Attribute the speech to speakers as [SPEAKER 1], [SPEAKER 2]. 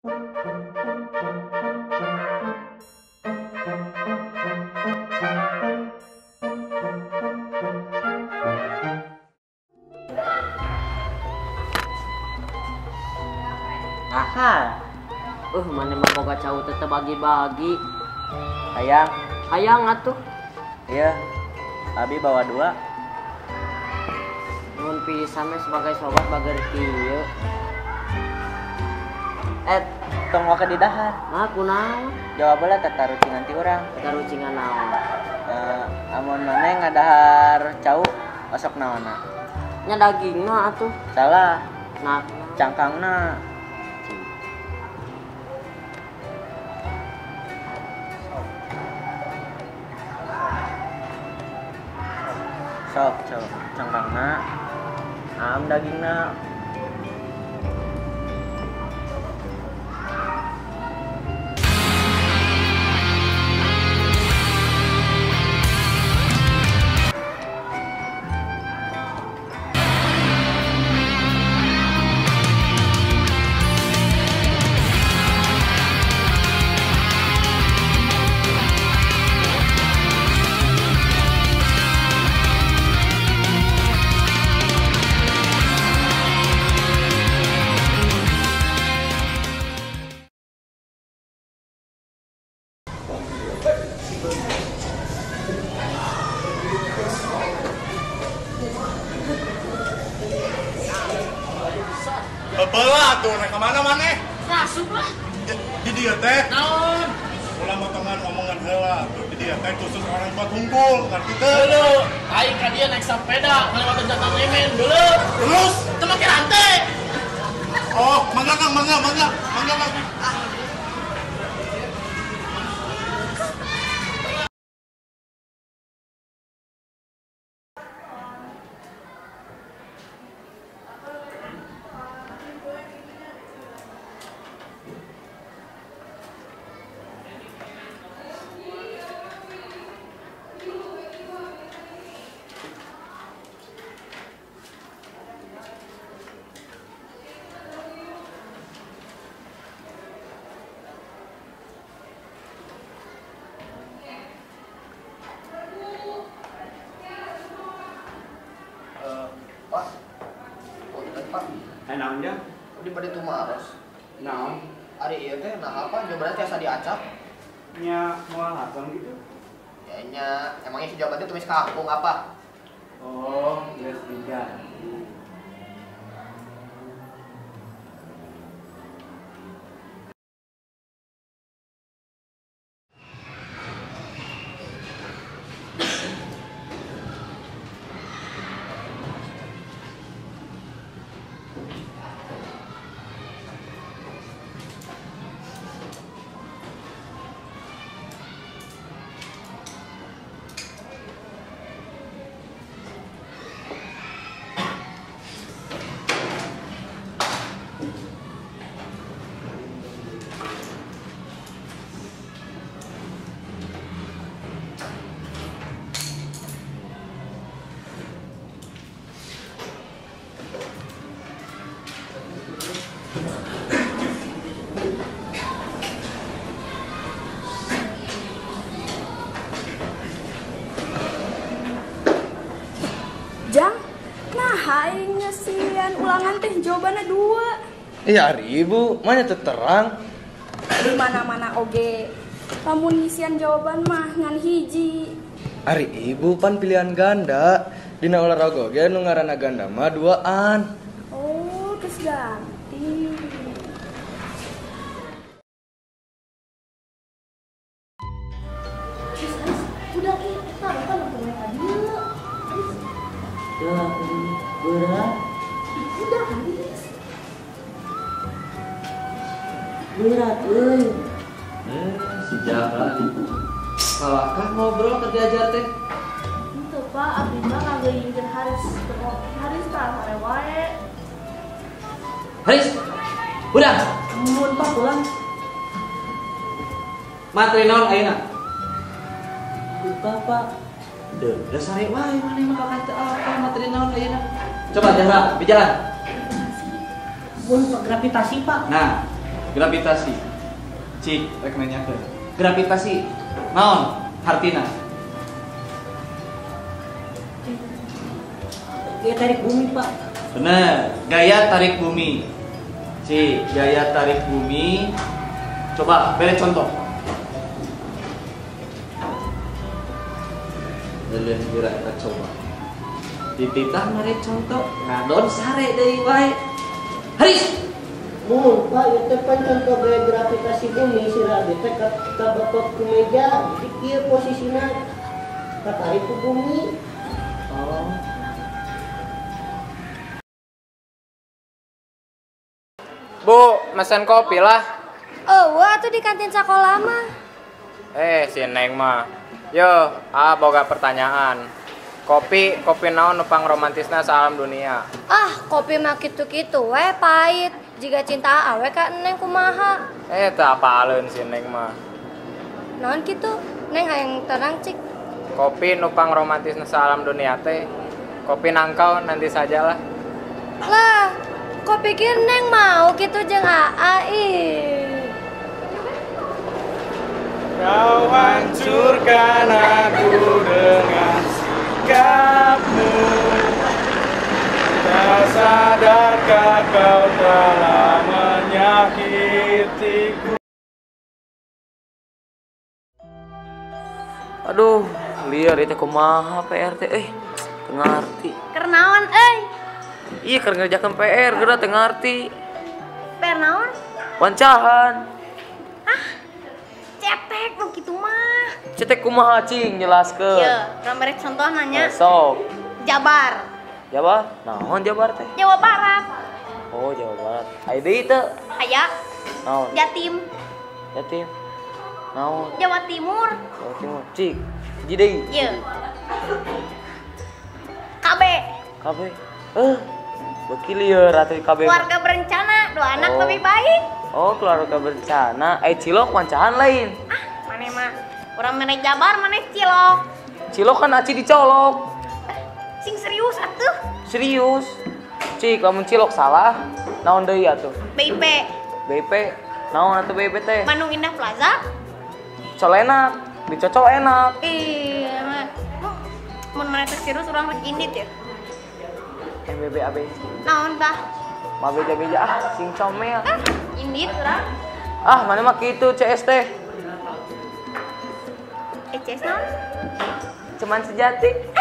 [SPEAKER 1] Aha. Mana mah boga cau teh bagi-bagi.
[SPEAKER 2] Hayang.
[SPEAKER 1] Hayang atuh.
[SPEAKER 2] Iya. Abi bawa dua.
[SPEAKER 1] Nuhun pisan we sebagai sobat bager kieu.
[SPEAKER 2] Tong waka di dahar.
[SPEAKER 1] Nah, kunaon?
[SPEAKER 2] Jawab heula tata rucingan ti urang.
[SPEAKER 1] Tata rucingan naon?
[SPEAKER 2] Amun maneh ngadahar cau osok naonna?
[SPEAKER 1] Nya dagingna atuh.
[SPEAKER 2] Salah.
[SPEAKER 1] Nah,
[SPEAKER 2] cangkangna. Sok, sok cangkangna, am dagingna.
[SPEAKER 3] Bebelah tuh, naik kemana maneh?
[SPEAKER 4] Masuk lah.
[SPEAKER 3] Di dia teh.
[SPEAKER 4] Naon?
[SPEAKER 3] Ulah motongan omongan heula. Di dia teh khusus orang kuat hungkul, ngerti teu?
[SPEAKER 4] Dulu, aing ka dia naik sepeda ngalewatan jatan lemen dulu.
[SPEAKER 3] Terus?
[SPEAKER 4] Teu make rantai.
[SPEAKER 3] Oh, mangga Kang, mangga, mangga. Mangga, Kang.
[SPEAKER 5] Naon dia?
[SPEAKER 6] Di bade tumaros.
[SPEAKER 5] Naon?
[SPEAKER 6] Ari ieu teh nah apa jawabanna tiasa diacak?
[SPEAKER 5] Nya moal hatam gitu.
[SPEAKER 6] Ya nya, emangnya si jawaban teh tumis kampung apa?
[SPEAKER 5] Oh, geus diganti.
[SPEAKER 7] Jang, nah aing ngesian ulangan teh jawabannya dua.
[SPEAKER 8] Iya ribu, mana terang.
[SPEAKER 7] Di mana-mana oge. Lamun ngisian jawaban mah ngan hiji.
[SPEAKER 8] Ari ibu pan pilihan ganda. Dina olahraga oge nu ngaranna ganda mah duaan.
[SPEAKER 7] Oh, terus ganti.
[SPEAKER 4] Terus, udah eta bapak nonton tadi.
[SPEAKER 1] Berat.
[SPEAKER 4] Udah habis.
[SPEAKER 1] Berat euy.
[SPEAKER 9] Si Jaka. Kalahkah ngobrol ke diajar teh?
[SPEAKER 4] Henteu Pak, abdi mah ngageuingkeun Haris Haris tah hare wae.
[SPEAKER 9] Haris. Udah.
[SPEAKER 4] Mun Pak pulang.
[SPEAKER 9] Materi naon ayeuna?
[SPEAKER 1] Lupa Pak.
[SPEAKER 9] Deuh, dasar wae maneh mah kakak teu apa materi naon ayeuna. Coba Jahra, bijalan.
[SPEAKER 4] Mun gravitasi Pak.
[SPEAKER 9] Nah, Gravitasi. Cik, rek nanyakeun. Gravitasi naon hartina?
[SPEAKER 1] Gaya tarik bumi, Pak.
[SPEAKER 9] Bener, gaya tarik bumi. Cik, gaya tarik bumi. Coba beri contoh. Leuleun geura eta coba. Dititah mere contoh, ngadon sare deui wae. Haris.
[SPEAKER 1] Mun, Pak, ieu teh pan contoh gaya gravitasi bumi si Rabi teh kabetot ku meja, jadi kieu posisina katarik ku bumi.
[SPEAKER 9] Oh.
[SPEAKER 5] Bu, mesen kopi lah.
[SPEAKER 10] Oh, atuh di kantin sekolah mah.
[SPEAKER 5] Si Neng mah. Yo, boga pertanyaan. Kopi, kopi naon nu pangromantisna saalam dunia?
[SPEAKER 10] Ah, kopi mah kitu-kitu we pahit. Jika cinta awe ka Neng kumaha?
[SPEAKER 5] Teu apaleun si Neng mah.
[SPEAKER 10] Naon kitu? Neng hayang terang cik.
[SPEAKER 5] Kopi nu pangromantisna saalam dunia teh. Kopi nangkau nanti sajalah.
[SPEAKER 10] Lah, kok pikir Neng mau gitu jeung AA ih.
[SPEAKER 5] Kau hancurkan aku dengan sikapmu. Tak sadarkah kau telah menyakitiku.
[SPEAKER 1] Aduh, liar itu kumaha PR teh teu ngarti.
[SPEAKER 7] Keur naon euy?
[SPEAKER 1] Iya, keur ngerjakeun PR geura teu ngarti.
[SPEAKER 7] PR naon?
[SPEAKER 1] Wancahan.
[SPEAKER 7] Ah, cetek nu kitu mah.
[SPEAKER 1] Cetek kumaha cing jelaskeun.
[SPEAKER 7] Ieu, urang mere contoh nanya.
[SPEAKER 1] Sok.
[SPEAKER 7] Jabar.
[SPEAKER 1] Jabar? Naon Jabar teh?
[SPEAKER 7] Jawa Barat.
[SPEAKER 1] Oh, Jawa Barat. Aya deui teu?
[SPEAKER 7] Aya.
[SPEAKER 1] Naon?
[SPEAKER 7] Jatim.
[SPEAKER 1] Jatim. Naon?
[SPEAKER 7] Jawa Timur.
[SPEAKER 1] Jawa Timur. Cik, hiji deui.
[SPEAKER 7] Ieu. KB.
[SPEAKER 1] KB. Beuki lieur atuh KB.
[SPEAKER 7] Keluarga berencana, dua anak lebih baik.
[SPEAKER 1] Oh, keluarga berencana. Cilok wancahan lain.
[SPEAKER 7] Ah, maneh mah urang mere Jabar, maneh cilok.
[SPEAKER 1] Cilok kan aci dicolok.
[SPEAKER 7] Sing serius atuh.
[SPEAKER 1] Serius. Cik, lamun cilok salah, naon deui atuh?
[SPEAKER 7] BIP.
[SPEAKER 1] BIP. Naon atuh BIP teh?
[SPEAKER 7] Bandung Indah Plaza.
[SPEAKER 1] Col enak, dicocol enak.
[SPEAKER 7] Iya, mah. Mun maneh teh serius urang rek indit ya.
[SPEAKER 1] MBB ABC.
[SPEAKER 7] Naon tah?
[SPEAKER 1] Ma beja-beja ah, sing comel.
[SPEAKER 7] Ah, indit urang.
[SPEAKER 1] Ah, mana mah kitu CS teh.
[SPEAKER 7] CS naon?
[SPEAKER 1] Cuman sejati.